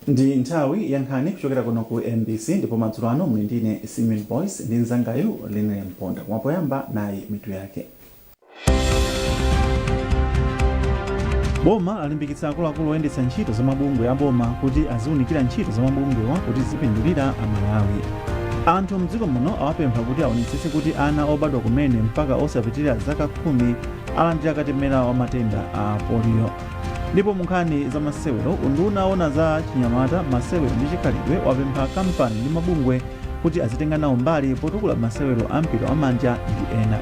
Ndi nthawi ya nkhani kuchokera kuno ku MBC, ndipo madzulo ano muli ndine Simeon Boyce ndi mzangayu Linle Mponda. Koma poyamba, nayi mitu yake. Boma lalimbikitsa akuluakulu oyendetsa ntchito za mabungwe a boma kuti aziwunikira ntchito za mabungwewa kuti zipindulira Amalawi. Anthu mdziko muno awapempha kuti aonetsetse kuti ana obadwa kumene mpaka osapitirira zaka 10 alandira katemera wa matenda a polio. Ndipo mu nkhani za masewero, unduna owona za chinyamata, masewero ndi chikhalidwe wapempha kampani ndi mabungwe kuti azitenga nawo mbali potukula masewero a mpira wa manja ndi ena.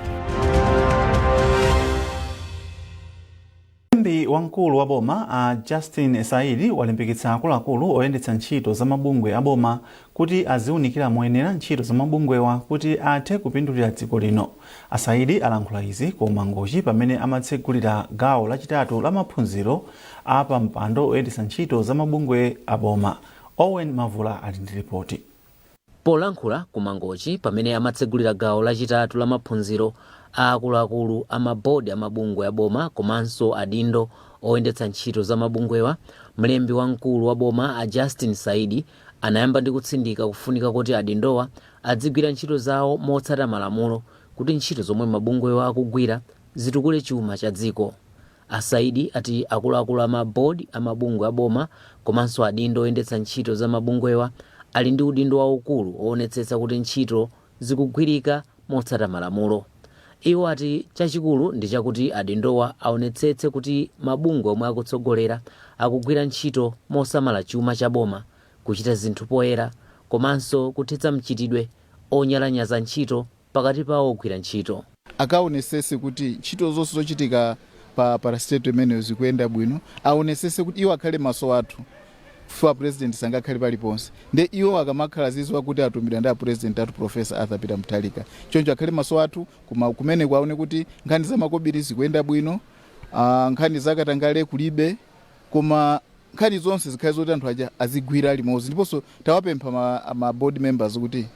Mlembi wamkulu wa boma a Justin Saidi walimbikitsa akuluakulu oyendetsa ntchito za mabungwe a boma kuti aziwunikira moyenera ntchito za mabungwewa kuti athe kupindulira dziko lino. A Saidi alankhula izi ku Mangochi pamene amatsegulira gawo lachitatu la maphunziro a pa mpando oyendetsa ntchito za mabungwe a boma. Owen Mavula ali ndi ripoti. Polankhula ku Mangochi pamene amatsegulira gawo lachitatu la maphunziro a akuluakulu a mabodi a mabungwe a boma komanso adindo oyendetsa ntchito za mabungwewa, mlembi wamkulu wa boma a Justin Saidi anayamba ndi kutsindika kufunika koti adindowa adzigwira ntchito zawo motsata malamulo kuti ntchito zomwe mabungwewa akugwira zitukule chuma cha dziko. A Saidi ati akuluakulu a ma board a mabungwe a boma komanso adindo oyendetsa ntchito za mabungwewa ali ndi udindo waukulu owonetsetsa kuti ntchito zikugwirika motsata malamulo. Iwo ati chachikulu ndi chakuti adindowa aonetsetse kuti mabungwe omwe akutsogolera akugwira ntchito mosamala chuma cha boma, kuchita zinthu poyera komanso kuthetsa mchitidwe onyalanyaza ntchito pakati pa ogwira ntchito. Akaonesese kuti ntchito zonse zochitika pa parastatal imeneyo zikuyenda bwino. Aonesese kuti iwo akhale maso athu, chifukwa President sangakhale paliponse, nde iwo akamakhala aziziwa kuti atumidwa ndi a President athu, Professor Arthur Peter Mutharika. Choncho akhale maso athu kuma kumeneko, aone kuti nkhani za makobiri zikuyenda bwino, nkhani za katangale kulibe, koma nkhani zonse zikhale zoti anthu aja azigwira limodzi. Ndiponso tawapempha ma board members kuti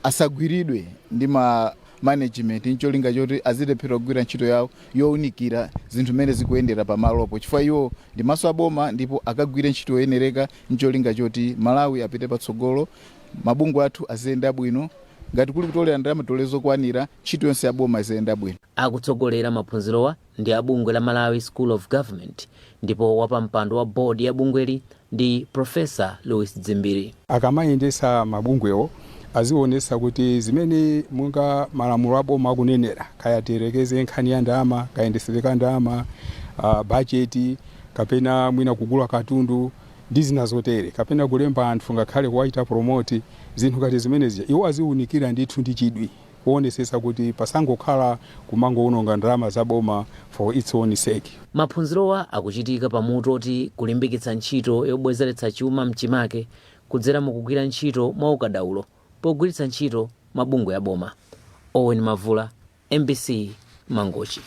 asagwiridwe ndi ma management ncholinga choti azilephera kugwira ntchito yawo yowunikira zinthu mmene zikuyendera pamalopo, chifukwa iwo ndi maso aboma ndipo akagwire ntchito yoyenereka ncholinga choti Malawi apite patsogolo, mabungwe athu aziyenda bwino, ngati kuli kutolera ndalama tolere zokwanira, ntchito yonse ya boma iziyenda bwino. Akutsogolera maphunzirowa ndi a bungwe la Malawi School of Government ndipo wapampando wa board ya bungweli ndi Professor Louis Dzimbiri. Akamayendesa mabungwewo azionesa kuti zimene monga malamulo a boma akunenera, kaya tiyerekeze nkhani ya ndalama, kayendesedwe ka ndalama, bajeti, kapena mwina kugula katundu ndi zina zotere, kapena kulemba anthu ngakhale kuwachita promote, zinthu ngati zimenezi iwo aziunikira ndithu ndi chidwi kuonesesa kuti pasangokhala kumangowononga ndalama za boma for its own sake. Maphunzirowa akuchitika pa mutu oti kulimbikitsa ntchito yobwezeretsa chuma mchimake kudzera mukugwira ntchito mwaukadaulo pogwiritsa ntchito mabungwe a boma. Owen Mavula, MBC, Mangochi.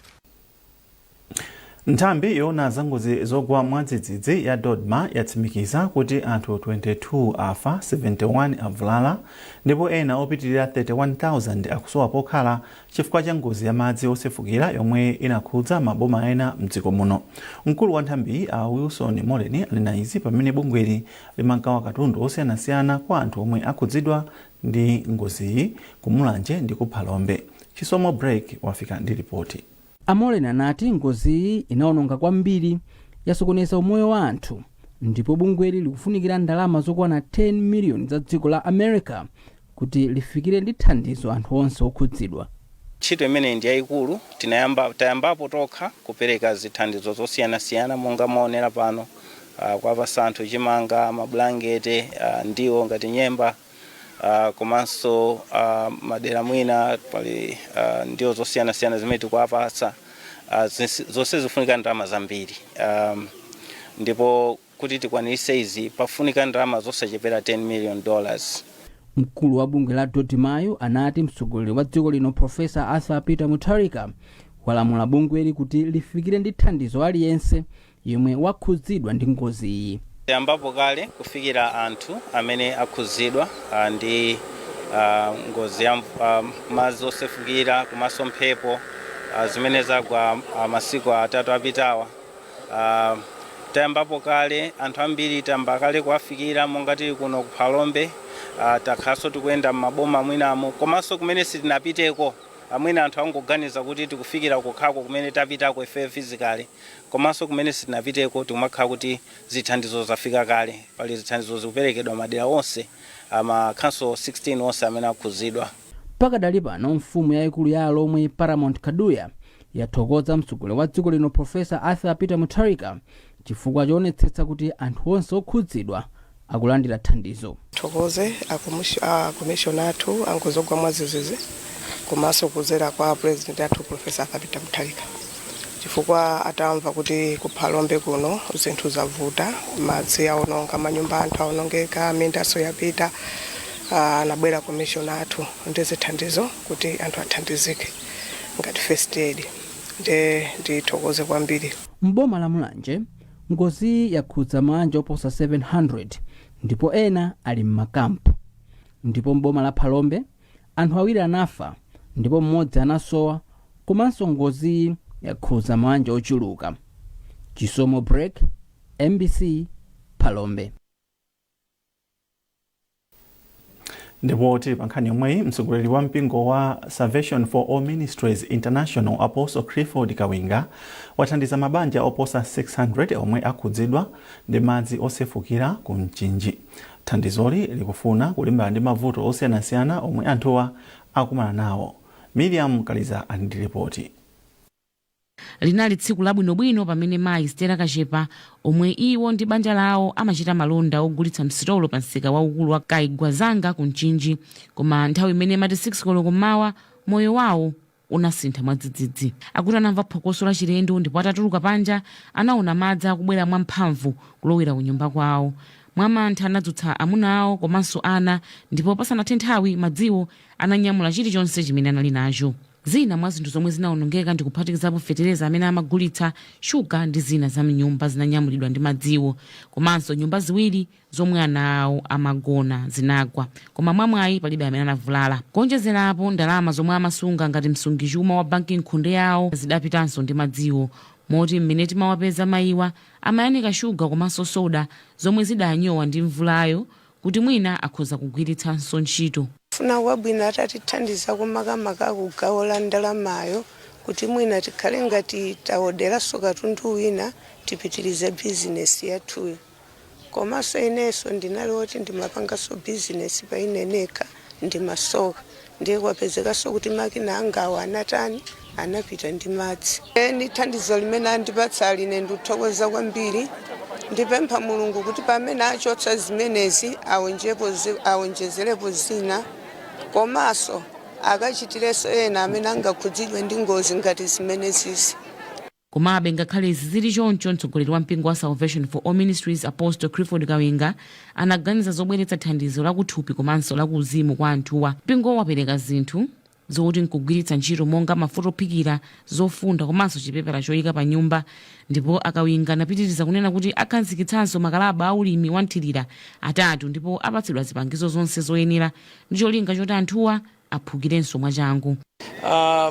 Nthambi yoona za ngozi zogwa mwadzidzidzi ya DoDMA yatsimikiza kuti anthu 22 afa, 71 avulala ndipo ena opitirira 31,000 akusowa pokhala chifukwa cha ngozi ya madzi osefukira yomwe inakhudza maboma ena mdziko muno. Mkulu wa nthambiyi a Wilson Moleni anena izi pamene bungweli limagawa katundu osiyanasiyana kwa anthu omwe akhudzidwa ndi ngoziyi ku Mulanje ndi ku Phalombe. Chisomo Break wafika ndi ripoti. A Moleni anati ngoziyi inaononga kwambiri, yasokoneza umoyo wa anthu ndipo bungweli likufunikira ndalama zokwana 10 miliyoni za dziko la America kuti lifikire ndi thandizo anthu onse okhudzidwa. Ntchito imeneyi ndi yayikulu. Tinayamba, tayambapo tokha kupereka zithandizo zosiyanasiyana monga mwaonera pano, kuwapasa anthu chimanga, mabulangete, ndiwo ngati nyemba, komanso madera mwina pali ndiwo zosiyanasiyana zimene tikuwapatsa. Zonse zifunika ndalama zambiri, ndipo kuti tikwaniritse izi pafunika ndalama zosachepera $10 million. Mkulu wa bungwe la DoDMAyo anati mtsogoleri wa dziko lino, Professor Arthur Peter Mutharika, walamula bungweli kuti lifikire ndi thandizo aliyense yemwe wakhudzidwa ndi ngoziyi. Tayambapo kale kufikira anthu amene akhudzidwa ndi ngozi ya madzi osefukira komanso mphepo zimene zagwa masiku 3 apitawa. Tayambapo kale, anthu ambiri tayamba kale kuwafikira, monga tili kuno ku Phalombe, takhalanso tikuyenda m'maboma mwinamo, komanso kumene sitinapiteko. Amwene anthu angoganiza kuti tikufikira kukhako kumene tapitako ife physically, komanso kumene sitinapiteko tikumakhala kuti zithandizo zafika kale. Pali zithandizo zikuperekedwa madera onse, ama council 16 onse amene akhuzidwa. Pakadali pano, mfumu yayikulu ya Alomwe, Paramount Kaduya, yathokoza mtsogoleri wa dziko lino, Profesa Arthur Peter Mutharika, chifukwa choonetsetsa kuti anthu onse okhudzidwa akulandira thandizo. Thokoze a commission athu angozi zogwa mwadzidzidzi, komanso kudzera kwa President athu, Profesa Arthur Peter Mutharika, chifukwa atamva kuti kuPhalombe kuno zinthu zavuta, madzi aononga manyumba, anthu aonongeka, mindaso yapita, anabwera commission athu ndi zithandizo kuti anthu athandizike ngati first aid. Nde ndithokoze kwambiri. Mboma la Mulanje, ngozi yakhudza mabanja oposa 700 ndipo ena ali m'makampu. Ndipo mboma la Phalombe, anthu awiri anafa ndipo mmodzi anasowa, komanso ngozi yakhudza mabanja ochuluka. Chisomo Break, MBC, Phalombe. Ndipo tili pa nkhani yomweyi, mtsogoleri wa mpingo wa Salvation for All Ministries International, Apostle Clifford Kawinga, wathandiza mabanja oposa 600 omwe akhudzidwa ndi madzi osefukira ku Mchinji. Thandizoli likufuna kulimbana ndi mavuto osiyanasiyana omwe anthuwa akumana nawo. Miriam Kaliza ali ndi ripoti. Linali tsiku labwinobwino pamene mayi Stella Kachepa, omwe iwo ndi banja lawo amachita malonda ogulitsa msitolo pa msika waukulu wa Kaigwazanga ku Mchinji. Koma nthawi imene imati 6 koloko mmawa, moyo wawo unasintha mwadzidzidzi. Akuti anamva phokoso la chilendo, ndipo atatuluka panja anaona madzi akubwera mwamphamvu kulowera ku nyumba kwawo. Mwamantha anadzutsa amuna awo komanso ana, ndipo pasanathe nthawi madziwo ananyamula chilichonse chimene anali nacho. Zina mwa zinthu zomwe zinawonongeka ndi kuphatikizapo fetereza amene amagulitsa, shuga ndi zina za mnyumba zinanyamulidwa ndi madziwo. Komanso nyumba ziwiri zomwe ana awo amagona zinagwa, koma mwamwayi palibe amene anavulala. Kuonjezerapo, ndalama zomwe amasunga ngati msungichuma wa banki nkhunde yawo zidapitanso ndi madziwo, moti mmene timawapeza mayiwa amayanika shuga komanso soda zomwe zidanyowa ndi mvulayo kuti mwina akhoza kugwiritsanso ntchito. Funa kwabwino atatithandiza kumakamaka kugawo la ndalamayo, kuti mwina tikhale ngati taoderanso katundu wina, tipitirize bizinesi yathuyo. Komanso inenso ndinali woti ndimapanganso bizinesi pa ine nekha, ndimasoka, ndiye kwapezekanso kuti makina angawo anatani, anapita ndi madzi. Ni thandizo limene andipatsa line ndikuthokoza kwambiri. Ndipempha Mulungu kuti pamene achotsa zimenezi awonjezerepo zina, komanso akachitirenso ena amene angakhudzidwe ndi ngozi ngati zimenezisi. Komabe, ngakhale izi zili choncho, mtsogoleri wa mpingo wa Salvation for All Ministries, Apostle Clifford Kawinga, anaganiza zobweretsa thandizo lakuthupi komanso lakuuzimu kwa anthuwa. Mpingo wapereka zinthu zokuti nkugwiritsa ntchito monga mafuta ophikira, zofunda komanso chipepala choyika pa nyumba. Ndipo Akawinga anapitiriza kunena kuti akhazikitsanso makalaba a ulimi wa nthirira atatu, ndipo apatsidwa zipangizo zonse zoyenera ndi cholinga choti anthuwa aphukirenso mwachangu.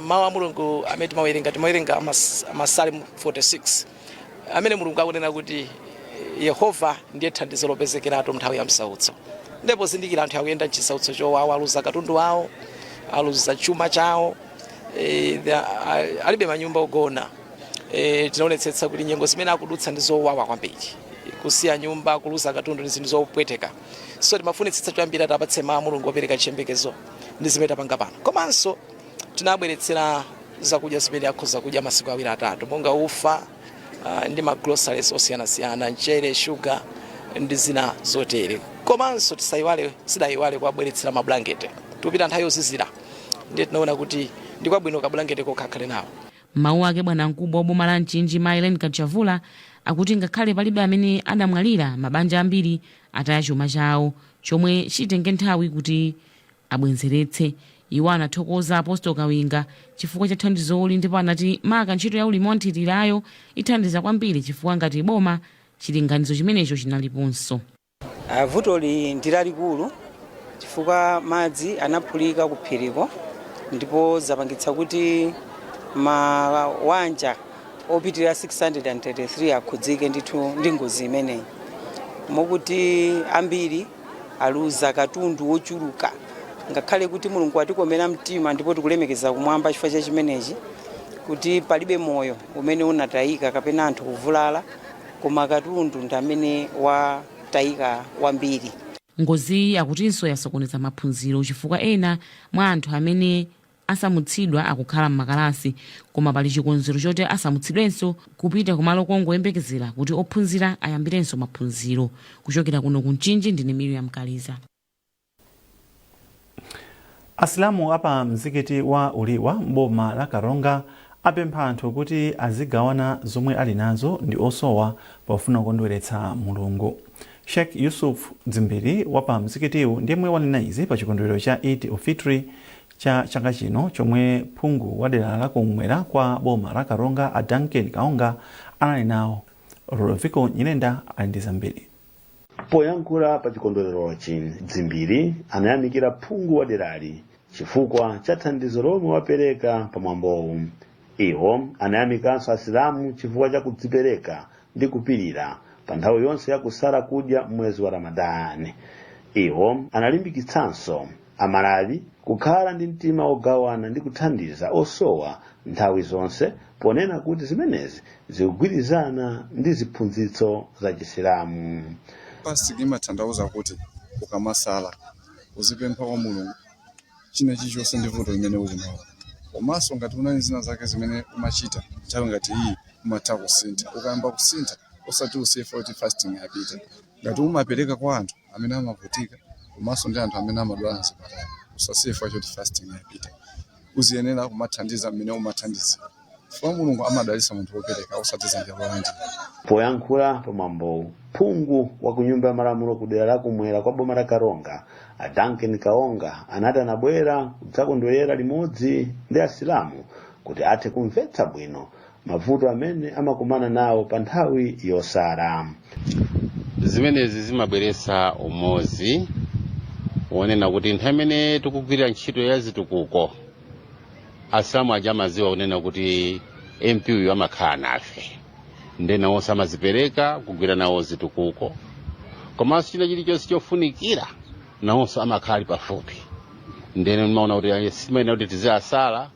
Mawu a Mulungu amene timawerenga Masalimo 46, amene Mulungu akunena kuti Yehova ndiye thandizo lopezekeratu nthawi ya msautso. Ndipo zindikira, anthu akuyenda mchisautso chowawa, aluza katundu wawo, aluza chuma chawo, alibe manyumba ogona. Tinaonetsetsa kuti nyengo zimene akudutsa ndi zowawa kwambiri. Kusiya nyumba, kuluza katundu ndi zinthu zopweteka. So timafunitsitsa choyambira tapatse mawu a Mulungu opereka chiyembekezo, ndi zimene tapanga pano. Komanso tinabweretsera zakudya zimene akhoza kudya masiku awiri atatu, monga ufa ndi ma groceries osiyanasiyana, mchere, shuga ndi zina zotere. Komanso tisayiwale, sidayiwale kuwabweretsera mablankete. Tikupita nthawi yozizira, ndiye tinaona kuti ndi kwabwino kablankete kokha akhale nawo. Mawu ake, bwanamkubwa wa boma la Mchinji, Mayi Kachavula, akuti ngakhale palibe amene adamwalira, mabanja ambiri ataya chuma chawo chomwe chitenge nthawi kuti abwenzeretse. Iwo anathokoza Apostol Kawinga chifukwa cha thandizoli, ndipo anati maka ntchito ya ulimi wanthirirayo ithandiza kwambiri, chifukwa ngati boma chilinganizo chimenecho chinaliponso. Vutoli ndi lalikulu chifukwa madzi anaphulika ku phiriko, ndipo zapangitsa kuti mawanja Opitirira 633 akhudzike ndithu ndi ngozi imeneyi, mokuti ambiri aluza katundu wochuluka, ngakhale kuti Mulungu atikomera mtima ndipo tikulemekeza kumwamba chifukwa cha chimenechi, kuti palibe moyo umene unatayika kapena anthu kuvulala, koma katundu ndi amene watayika wambiri. Ngoziyi akutinso yasokoneza maphunziro chifukwa ena mwa anthu amene asamutsidwa akukhala m'makalasi, koma pali chikonzero choti asamutsidwenso kupita kumalo kongoyembekezera kuti ophunzira ayambirenso maphunziro. Kuchokera kuno ku Mchinji, ndine Miriam Kaliza. Asilamu apa mzikiti wa Uliwa m'boma la Karonga apempha anthu kuti azigawana zomwe ali nazo ndi osowa pofuna kukondweretsa Mulungu. Sheikh Yusuf Dzimbiri wapa mzikitiwu ndiyemwe wanena izi pa chikondwerero cha Eid ul-Fitri cha chaka chino, chomwe phungu wa dera la kumwera kwa boma la Karonga, a Duncan Kaonga, anali nawo. Rodoviko Nyirenda ali ndi zambiri. Poyankhula pa chikondwererochi, Dzimbiri anayamikira phungu wa derali chifukwa cha thandizo lomwe wapereka pa mwambowu. Iwo anayamikanso Asilamu chifukwa cha kudzipereka ndi kupirira pa nthawi yonse ya kusala kudya mwezi wa Ramadani. Iwo analimbikitsanso Amalawi kukhala ndi mtima wogawana ndi kuthandiza osowa nthawi zonse, ponena kuti zimenezi zikugwirizana ndi ziphunzitso za Chisilamu. Fasting imatanthauza kuti ukamasala uzipempha kwa Mulungu china chilichonse ndi vuto limene uli nalo, komanso ngati unali zina zake zimene umachita, nthawi ngati iyi umatha kusintha. Ukayamba kusintha, osati usiye kuti fasting yapita. Ngati umapereka kwa anthu amene amavutika komanso ndi anthu amene amadwala mzipatala, usasiye choti fasting yapita. Uziyenera kumathandiza mmene umathandizira, chifukwa Mulungu amadalitsa munthu wopereka, osati dzanja lolandira. Poyankhula pamwambowu, phungu wa ku Nyumba ya Malamulo ku dera la kumwera kwa boma la Karonga, a Duncan Kaonga, anati anabwera kudzakondwerera limodzi ndi Asilamu kuti athe kumvetsa bwino mavuto amene amakumana nawo pa nthawi yosala. Zimenezi zimabweretsa umodzi wonena kuti nthawi imene tikugwirira ntchito ya zitukuko, Asilamu aja amadziwa kunena kuti MP uyu amakhala nafe, nde nawonso amazipereka kugwira nawo zitukuko, komanso china chilichonse chofunikira nawonso amakhala ali pafupi. Ndene ndimaona kuti simayenera kuti tiziyasala,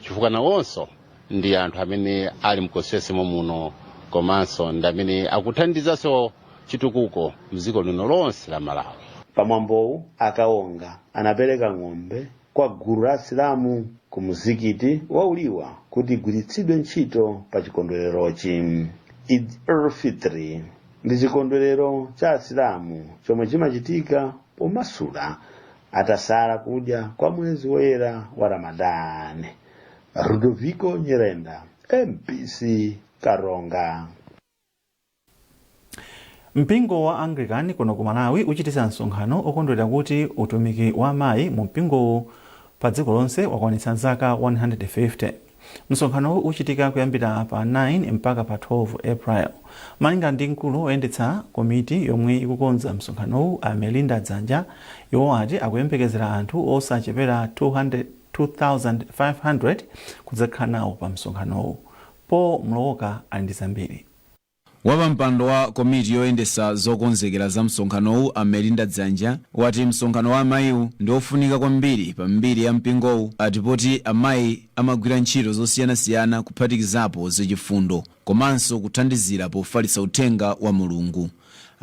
chifukwa nawonso ndi anthu amene ali mconstituency muno, komanso ndi amene akuthandizanso chitukuko mdziko lino lonse la Malawi. Pamwambowu, Akaonga anapereka ng'ombe kwa gulu la Asilamu ku mzikiti wa Uliwa kuti igwiritsidwe ntchito pa chikondwererochi. Eid ul-Fitri ndi chikondwerero cha Asilamu chomwe chimachitika pomasula atasala kudya kwa mwezi woyera wa Ramadani. Rudoviko Nyirenda, MBC, Karonga. Mpingo wa Anglican kuno ku Malawi uchititsa msonkhano okondwerera kuti utumiki wa amayi mu mpingowu pa dziko lonse wakwanitsa zaka 150. Msonkhanowu uchitika kuyambira pa 9 mpaka pa 12 April. Malinga ndi mkulu woyendetsa komiti yomwe ikukonza msonkhanowu, a Melinda Dzanja, iwo ati akuyembekezera anthu osachepera 200 2500 kudzakhala nawo pa msonkhanowu. Paul Mlowoka ali ndi zambiri. Wapampando wa komiti yoyendetsa zokonzekera za msonkhanowu, a Melinda Dzanja, wati msonkhano wa amayiwu ndi ofunika kwambiri pa mbiri ya mpingowu, ati poti amayi amagwira ntchito zosiyanasiyana kuphatikizapo zachifundo komanso kuthandizira pofalitsa uthenga wa Mulungu.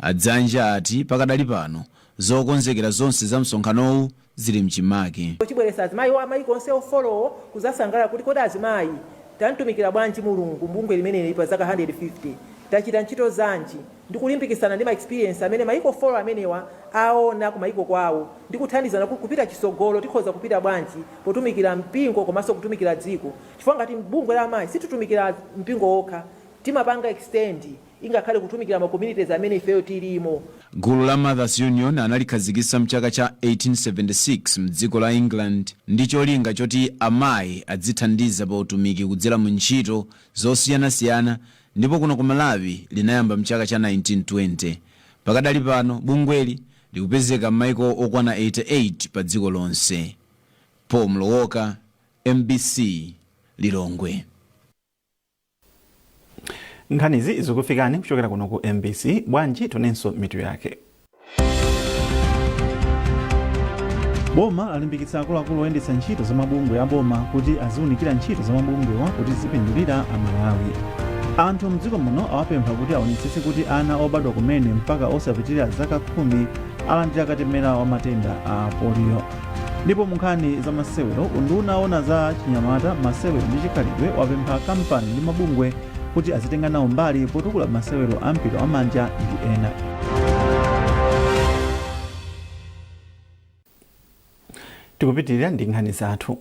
Adzanja ati pakadali pano zokonzekera zonse za msonkhanowu zili mchimake. Chibweretsa azimayi wa mayiko onse ofolowo kuzasangalala kuti kodi azimayi tamtumikira bwanji Mulungu mbungwe limeneli pa zaka 150, tachita ntchito zanji, ndi kulimbikitsana ndi ma experience amene mayiko 4 amenewa aona ku mayiko kwawo, ndi kuthandizana kuti kupita chisogolo tikhoza kupita bwanji potumikira mpingo komanso kutumikira dziko, chifukwa ngati bungwe la amayi sititumikira mpingo wokha, timapanga extend ingakhale kutumikira ma communities amene ifeyo tilimo. Gulu la Mothers Union analikhazikitsa mchaka cha 1876 mdziko la England ndi cholinga choti amayi adzithandiza pa utumiki kudzera mu ntchito zosiyanasiyana, ndipo kuno ku Malawi linayamba mchaka cha 1920. Pakadali pano bungweli likupezeka m'maiko okwana 88 pa dziko lonse. Paul Mlowoka, MBC, Lilongwe. Nkhanizi zikufikani kuchokera kuno ku MBC. Bwanji tionenso mitu yake. Boma lalimbikitsa akuluakulu oyendetsa ntchito za mabungwe a boma kuti aziwunikira ntchito za mabungwewa kuti zipindulira Amalawi. Anthu mdziko muno awapempha kuti aonetsetse kuti ana obadwa kumene mpaka osapitirira zaka 10 alandira katemera wa matenda a polio. Ndipo mu nkhani za masewero, unduna owona za chinyamata, masewero ndi chikhalidwe wapempha kampani ndi mabungwe kuti azitenga nawo mbali potukula masewero a mpira wa manja ndi ena. Tikupitirira ndi nkhani zathu.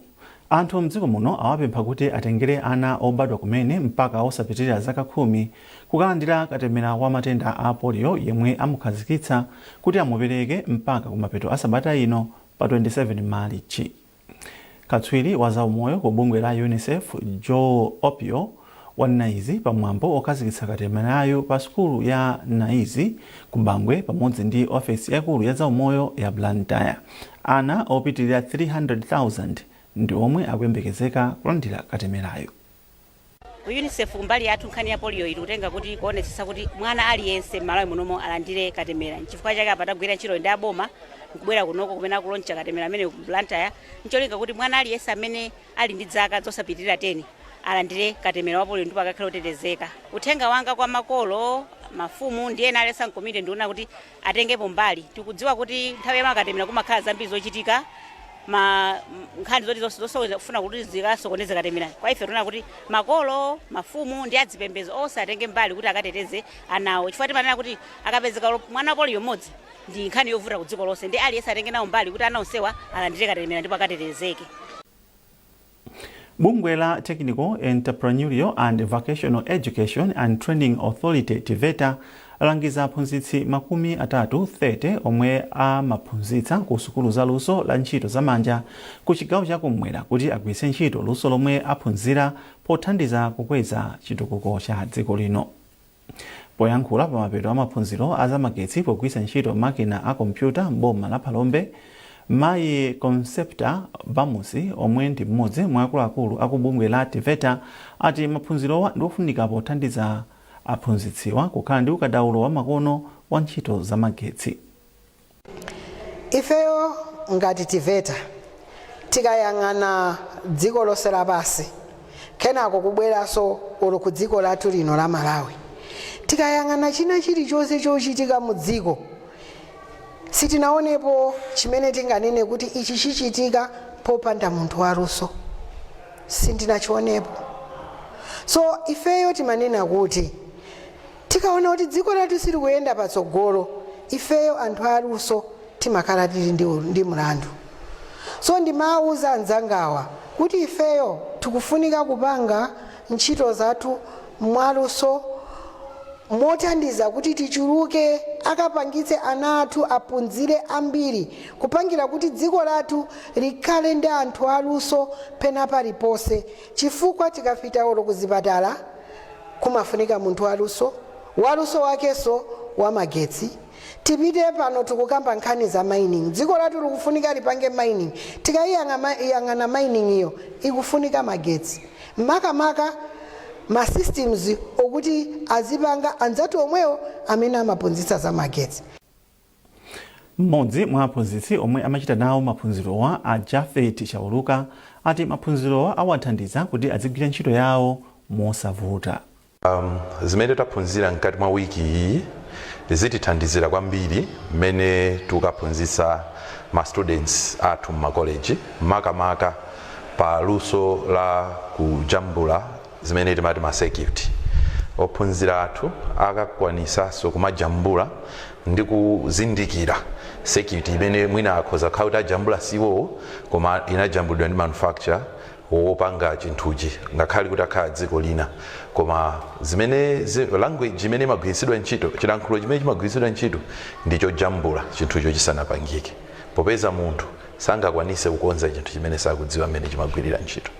Anthu mdziko muno awapempha kuti atengere ana obadwa kumene mpaka osapitirira zaka 10 kukalandira katemera wa matenda a polio yemwe amukhazikitsa kuti amupereke mpaka kumapeto a sabata ino pa 27 Marichi. Katswiri wa zaumoyo ku bungwe la UNICEF, Joe Opio, wanena izi pamwambo okhazikitsa katemerayo pa sukulu ya Naizi ku Bangwe pamodzi ndi ofesi yaikulu ya zaumoyo ya Blantyre. Ana opitirira 300,000 ndi omwe akuyembekezeka kulandira katemerayo. Ku UNICEF, mbali yathu, nkhani ya polio ikutenga kuti kuonetsetsa kuti mwana aliyense m'Malawi munomo alandire katemera. Nchifukwa chake apa tagwira ntchito ndi aboma nkubwera kunoko kumene akulauncha katemera amene ku Blantyre, ncholinga kuti mwana aliyense amene ali ndi zaka zosapitirira 10 alandire katemera wa polio ndipo akakhale otetezeka. Uthenga wanga kwa makolo, mafumu ndi ena aliyense mcommunity ndikuona kuti atengepo mbali. Tikudziwa kuti nthawi ya makatemera kumakhala zambiri zochitika, ma nkhani zoti zofuna kuti zikasokoneze katemera. Kwa ife tiona kuti makolo, mafumu ndi adzipembedzo onse atenge mbali kuti akateteze anawo, chifukwa timanena kuti akapezeka mwana wa polio mmodzi ndi nkhani yovuta ku dziko lonse. Ndi aliyense atenge nawo mbali kuti ana onsewa alandire katemera ndipo akatetezeke. Bungwe la Technical, Entrepreneurial and Vocational Education and Training Authority, TEVETA, alangiza aphunzitsi 30 30 omwe amaphunzitsa ku sukulu za luso la ntchito zamanja ku chigawo chakumwera kuti agwiritse ntchito luso lomwe aphunzira pothandiza kukweza chitukuko cha dziko lino. Poyankhula pa mapeto a maphunziro a zamagetsi pogwiritsa ntchito makina a kompyuta m'boma la Phalombe, Mayi Concepta Bamusi, omwe ndi mmodzi mwa akuluakulu aku bungwe la TEVETA, ati maphunzirowa ndi ofunika pothandiza aphunzitsiwa kukhala ndi ukadaulo wa makono wa ntchito zamagetsi. Ifeyo ngati TEVETA, tikayang'ana dziko lonse lapansi, kenako kubweranso olo ku dziko lathu lino la Malawi, tikayang'ana china chilichonse chochitika mu dziko, sitinaonepo chimene tinganene kuti ichi chichitika popanda munthu waluso. Sindinachionepo. So ifeyo timanena kuti tikaona kuti dziko lathu silikuyenda patsogolo, ifeyo anthu aluso timakhala tili ndi mlandu. So ndimawuza anzangawa kuti ifeyo tikufunika kupanga ntchito zathu mwaluso mothandiza kuti tichuluke, akapangitse ana athu aphunzire ambiri, kupangira kuti dziko lathu likhale ndi anthu aluso pena paliponse, chifukwa tikafika olo kuzipatala kumafunika munthu waluso, waluso wakenso wamagetsi. Tipite pano, tikukamba nkhani za mining. Dziko lathu likufunika lipange mining. Tikayiyang'ana mining iyo, ikufunika magetsi, makamaka ma systems okuti azipanga anzathu omwewo amene amaphunzitsa za magetsi. Mmodzi mwa aphunzitsi omwe amachita nawo maphunzirowa, a Jafet Chauluka, ati maphunzirowa awathandiza kuti azigwira ntchito yawo mosavuta. Zimene taphunzira mkati mwa wiki iyi zitithandizira kwambiri mmene tikukaphunzitsa ma students athu mmakoleji, makamaka pa luso la kujambula zimene timati ma circuit. Ophunzira athu akakwanisanso kumajambula ndi kuzindikira circuit imene mwina akhoza kukhala kuti ajambula siwowo, koma inajambulidwa ndi manufacturer wopanga chinthuchi, ngakhale kuti akhala dziko lina, koma zimene language imene imagwiritsidwa ntchito, chilankhulo chimene chimagwiritsidwa ntchito ndi chojambula chinthucho chisanapangike, popeza munthu sangakwanise kukonza chinthu chimene sakudziwa mmene chimagwirira ntchito.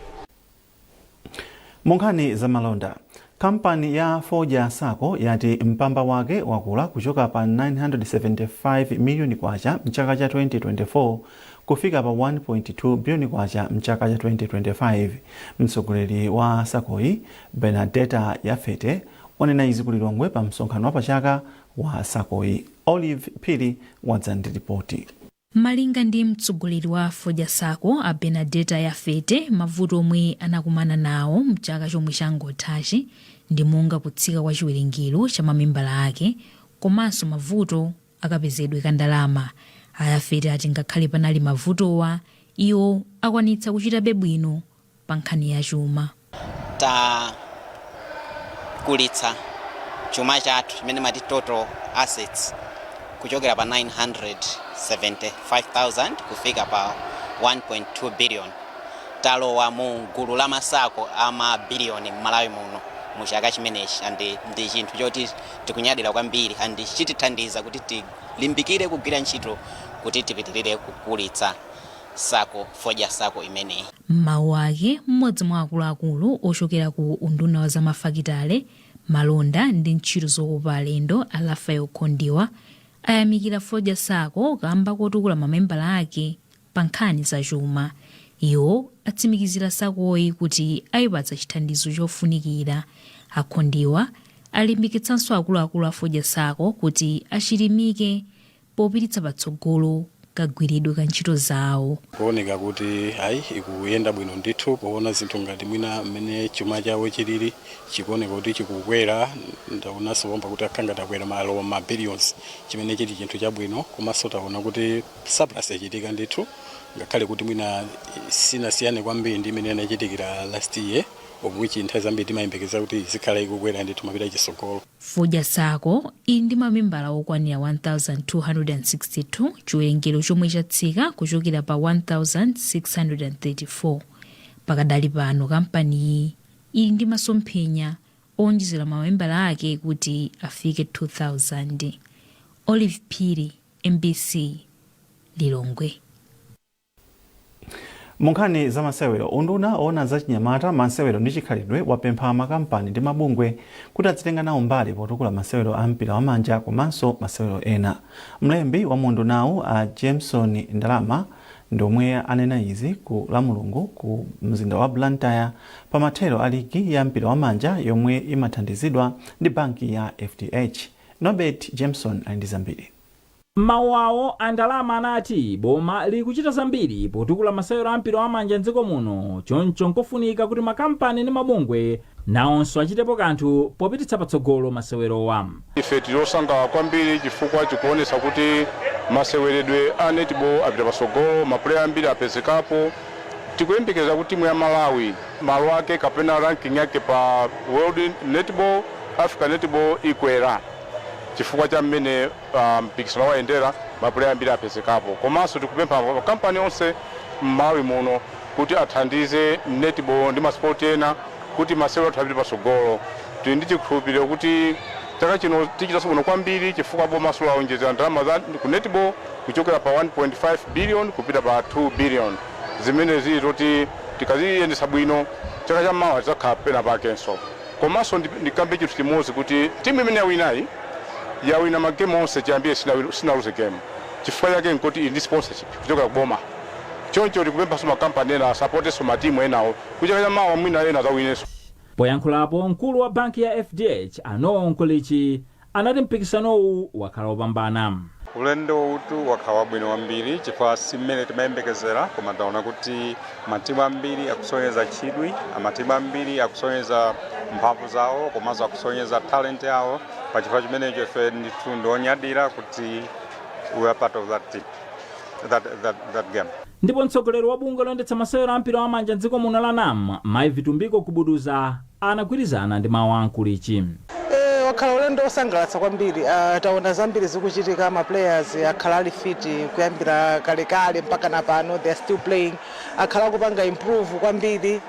Mu nkhani za malonda, kampani ya Fodya Sacco yati mpamba wake wakula kuchoka pa 975 miliyoni kwacha mchaka cha 2024 kufika pa 1.2 biliyoni kwacha mchaka cha 2025. Mtsogoleri wa Saccoyi, Bernadetta Yafete, Wanena izi ku Lilongwe pa msonkhano wapachaka wa SACCOyi. Olive Phiri wadza ndi ripoti. Malinga ndi mtsogoleri wa Fodya SACCO, a Benadeta Yafete, mavuto omwe anakumana nawo mchaka chomwe changothachi ndi monga kutsika kwa chiwerengero cha mamembala ake komanso mavuto akapezedwe ka ndalama. A Yafete ati ngakhale panali mavutowa, iwo akwanitsa kuchitabe bwino pa nkhani ya chuma. Takulitsa chuma chathu chimene mati total assets kuchokera pa 975,000 kufika pa 1.2 billion. Talowa mu gulu la ma SACCO a mabiliyoni m'Malawi muno mu chaka chimenechi, and ndi chinthu choti tikunyadira kwambiri and chitithandiza kuti tilimbikire kugwira ntchito kuti tipitirire kukulitsa SACCO, Fodya SACCO imeneyi. M'mawu ake, mmodzi mwa akuluakulu ochokera ku unduna wa zamafakitale, malonda ndi ntchito zokopa alendo, a Raphael Khondiwa, ayamikira Fodya SACCO kamba kotukula mamembala ake pa nkhani zachuma. Iwo atsimikizira SACCOyi kuti ayipatsa chithandizo chofunikira. A Khondiwa alimbikitsanso akuluakulu a Fodya SACCO kuti achilimike popititsa patsogolo kagwiridwe ka ntchito zawo. Kuoneka kuti ayi, ikuyenda bwino ndithu, poona zinthu ngati mwina mmene chuma chawo chilili, chikuoneka kuti chikukwera. Ndaonanso pomba kuti akhala ngati akwera, malowa ma billions, chimene chili chinthu chabwino. Komanso taona kuti surplus yachitika ndithu, ngakhale kuti mwina sinasiyane kwambiri ndi imene inachitikira last year, of which nthawi zambiri timayembekeza kuti izikhala ikukwera ndithu mapita chitsogolo. Fodya SACCO ili ndi mamembala okwanira 1262, chiwerengero chomwe chatsika kuchokera pa 1634. Pakadali pano kampaniyi ili ndi masomphenya owonjezera mamembala ake kuti afike 2000. Olive Phiri, MBC, Lilongwe. Mu nkhani za masewero, unduna owona za chinyamata, masewero ndi chikhalidwe wapempha makampani ndi mabungwe kuti azitenga nawo mbali potukula masewero a mpira wamanja komanso masewero ena. Mlembi wa mundunawu, a Jameson Ndalama, ndi omwe anena izi ku la Mulungu ku mzinda wa Blantyre pa mathero a ligi ya mpira wamanja yomwe imathandizidwa ndi banki ya FDH. Norbert Jameson ali ndi zambiri. M'mawu awo, a Ndalama anati boma likuchita zambiri potukula masewero a mpira wamanja mdziko muno, choncho nkofunika kuti makampani ndi mabungwe nawonso achitepo kanthu popititsa patsogolo masewerowa. Ife tili osangalala kwambiri chifukwa chikuonetsa kuti maseweredwe a netball apita patsogolo, ma player ambiri apezekapo. Tikuyembekeza kuti timu ya Malawi malo ake kapena ranking yake pa World Netball, Africa Netball ikwera chifukwa cha mmene mpikisano wayendera, ma player ambiri apezekapo. Komanso tikupempha makampani onse m'Malawi muno kuti athandize netball ndi masipoti ena kuti masewero athu apite patsogolo. Tili ndi chikhulupiriro kuti chaka chino tichitanso bwino kwambiri chifukwa bomaso lawonjezera ndalama za ku netball kuchokera pa 1.5 billion kupita pa 2 billion, zimene zili zoti tikaziyendetsa bwino, chaka chammawa tidzakhala pena pakenso. Komanso ndikambe chinthu chimodzi, kuti timu imene yawinayi yawina magemu onse chiyambire, sinaluze game. Chifukwa chake nkuti ili ndi sponsorship kuchokera kuboma. Choncho tikupemphanso makampani ena asapotenso matimu enawo kuti chaka chammawa mwina ena azawinenso. Poyankhulapo, mkulu wa banki ya FDH, a Noel Mkolichi, anati mpikisanowu wakhala wopambana. Ulendo utu wakhala wabwino kwambiri chifukwa si mmene timayembekezera, koma taona kuti matimu ambiri akusonyeza chidwi, matimu ambiri akusonyeza mphamvu zawo komanso akusonyeza talent yawo. Pachifukwa chimenecho ife ndithu ndionyadira kuti we are part of that team, that game. Ndipo mtsogoleri wa bungwe loyendetsa masewero a mpira wamanja mdziko muno la NAM, Mayi Vitumbiko Gubuduza, anagwirizana ndi mawu a Mkolichi. Wakhala ulendo wosangalatsa kwambiri. Taona zambiri zikuchitika. Ma players akhala ali fit kuyambira kalekale mpaka na pano, they are still playing, akhala akupanga improve kwambiri.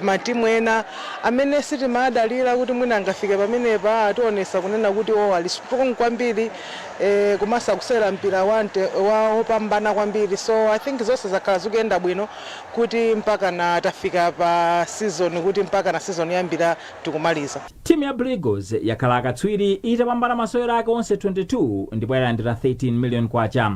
Matimu ena amene sitimadalira kuti mwina angafike pamenepa ationesa kunena kuti o, ali strong kwambiri, komanso akusewera mpira wa wopambana kwambiri. So I think zonse zakhala zikuyenda bwino kuti mpaka na tafika pa season, kuti mpaka na season yambira tikumaliza. Timu ya Blue Eagles yakhala akatswiri itapambana masewero ake onse 22 ndipo yalandira 13 million kwacha.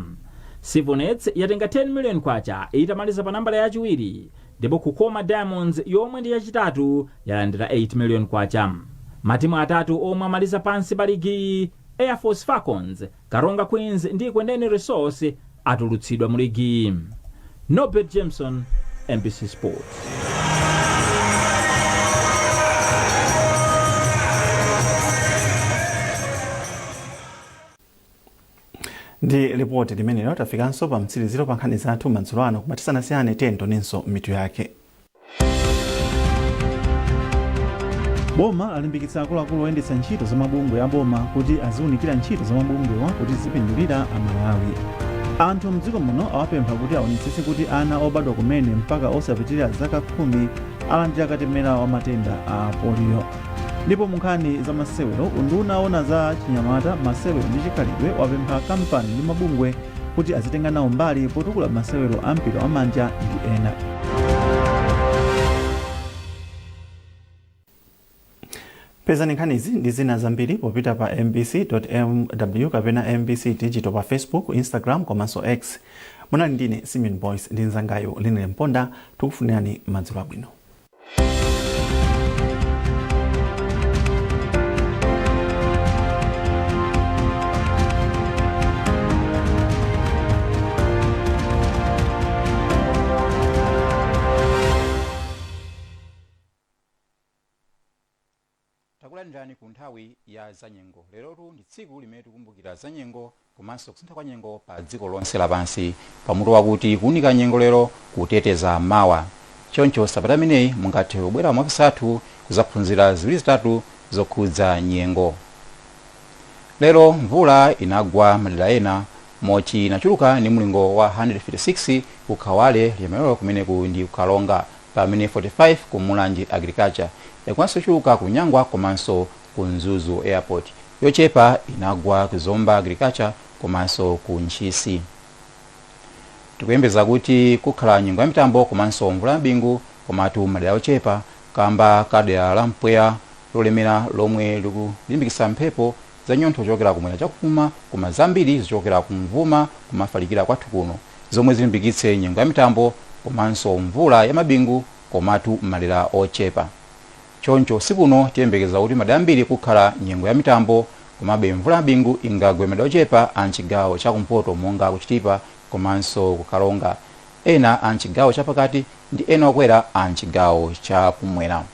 Civonets yatenga 10 million kwacha itamaliza pa nambala yachiwiri, ndipo Kukoma Diamonds, yomwe ndi yachitatu, yalandira 8 million kwacha. Matimu atatu omwe amaliza pansi pa ligiyi, Air Force Falcons, Karonga Queens ndi Ekwendeni Resource, atulutsidwa mu ligiyi. Norbert Jameson, MBC Sports. Ndi lipoti limenelo tafikanso pa mtsiriziro pa nkhani zathu madzulo ano, koma tisanasiyane tionenso mitu yake. Boma lalimbikitsa akuluakulu oyendetsa ntchito za mabungwe a boma kuti aziwunikira ntchito za mabungwewa kuti zipindulira Amalawi. Anthu mdziko muno awapempha kuti aonetsetse kuti ana obadwa kumene mpaka osapitirira zaka 10 alandira katemera wa matenda a polio. Ndipo mu nkhani za masewero, unduna owona za chinyamata, masewero ndi chikhalidwe wapempha kampani ndi mabungwe kuti azitenga nawo mbali potukula masewero a mpira wa manja ndi ena. Pezani nkhanizi ndi zina zambiri popita pa mbc.mw kapena MBC Digital pa Facebook, Instagram komanso X. Munali ndine Simeon Boyce ndi mzangayo Linile Mponda. Tikufunirani madzulo abwino. Takulandirani ku nthawi ya zanyengo. Lerotu ndi tsiku limene tikumbukira zanyengo komanso kusintha kwa nyengo pa dziko lonse lapansi, pamutu wakuti kuunika nyengo lero, kuteteza mawa. Choncho sabata imeneyi mungathe kubwera maofesi athu kuzaphunzira ziwiri zitatu zokhudza nyengo. Lero mvula inagwa madera ena moti inachuluka ndi mlingo wa 156 ku Kawale Liamero, kumeneku ndi ku Karonga, pamene 45 ku Mulanje Agriculture. Yagwanso yochuluka ku Nyangwa komanso ku Mzuzu Airport. Yochepa inagwa ku Zomba Agriculture komanso ku Ntchisi. Tikuyembeza kuti kukhala nyengo ya mitambo komanso mvula ya mabingu, komatu madera ochepa, kamba ka dera la mpweya lolemera lomwe likulimbikitsa mphepo za nyontho kuchokera kumwera chakuvuma, koma zambiri zichokera kumvuma kumafalikira kwathu kuno, zomwe zilimbikitse nyengo ya mitambo komanso mvula ya mabingu, komatu m'madera ochepa. Choncho usiku uno tiyembekeza kuti madera ambiri kukhala nyengo ya mitambo, komabe mvula ya mabingu ingagwe madera ochepa a mchigawo cha kumpoto monga ku Chitipa komanso ku Karonga, ena a mchigawo chapakati ndi ena okwera a mchigawo cha kumwera.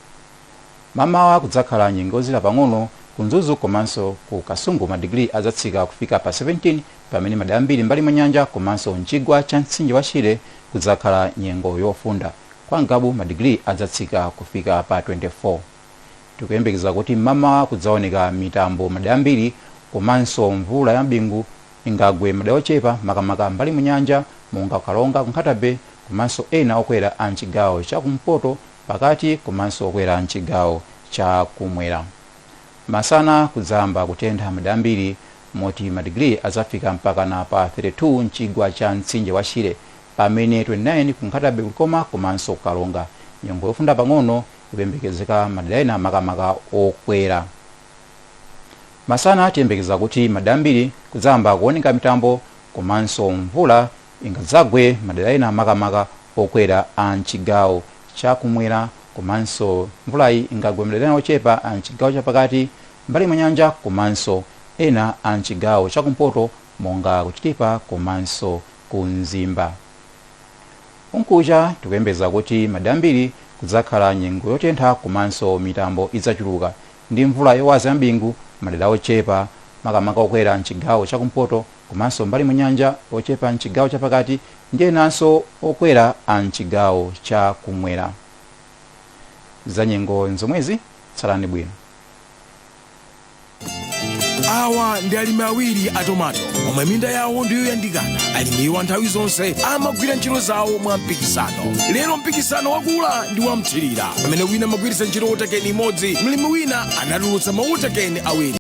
Mamawa kudzakhala nyengo yozizira pang'ono ku Mzuzu komanso ku Kasungu, madigiri adzatsika kufika pa 17, pamene madera ambiri mbali mwa nyanja komanso mchigwa cha mtsinje wa Shire kudzakhala nyengo yofunda. Kwa Ngabu madigiri adzatsika kufika pa 24. Tikuyembekeza kuti mmamawa kudzaoneka mitambo madera ambiri komanso mvula ya mabingu ingagwe madera ochepa, makamaka mbali mwa nyanja monga ku Karonga, ku Nkhata Bay komanso ena okwera a mchigawo cha kumpoto, pakati komanso okwera mchigawo cha kumwera. Masana kudzayamba kutentha madera ambiri moti madigiri adzafika mpakana pa 32 mchigwa cha mtsinje wa Shire, pamene 29 ku Nkhata Bay, ku Likoma komanso ku Karonga. Nyengo yofunda pang'ono ikuyembekezeka madera ena, makamaka okwera. Masana tiyembekeza kuti madera ambiri kudzayamba kuoneka mitambo komanso mvula ingadzagwe madera ena, makamaka okwera a mchigawo cha kumwera, komanso mvulayi ingagwe madera ena ochepa a mchigawo chapakati, mbali mwa nyanja komanso ena a mchigawo chakumpoto monga ku Chitipa komanso ku Mzimba. Mkucha tikuyembekeza kuti madera ambiri kudzakhala nyengo yotentha komanso mitambo idzachuluka ndi mvula yowaza ya mabingu madera ochepa, makamaka okwera mchigawo chakumpoto komanso mbali mwa nyanja, ochepa mchigawo chapakati ndi enanso okwera a mchigawo cha kumwera. Zanyengo nzomwezi, tsalani bwino. Awa ndi alimi awiri a tomato omwe minda yawo ndiyoyandikana. Alimiwa nthawi zonse amagwira ntchito zawo mwa mpikisano. Lero mpikisano wakula ndi wamthirira. Pamene wina amagwiritsa ntchito water can imodzi, mlimi wina anatulutsa ma water can awiri.